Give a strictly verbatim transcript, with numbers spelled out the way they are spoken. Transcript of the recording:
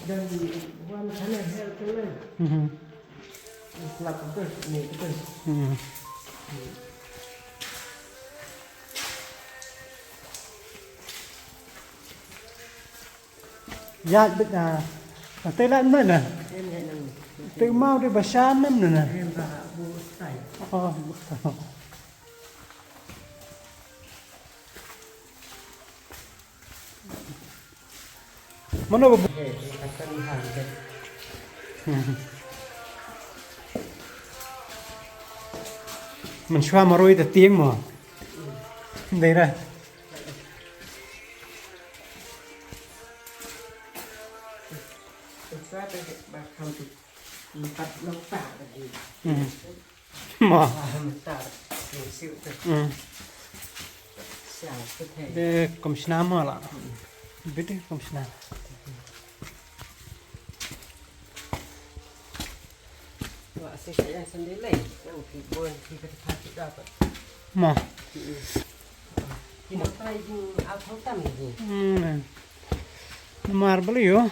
Dan wan khana hel tu lah. Mhm. Slap tu ni tu. Mhm. Ïaid beit na. Te lait mynno na? Te mau te ba shan ne mynno na? Oh. Mano ba bu- Mynshuwa marwei te tieng mo. Dei ra. Hmm. Mo. Hmm. De commissioner mo la. Bit de commissioner. Mo. Hmm. Mar bali yo.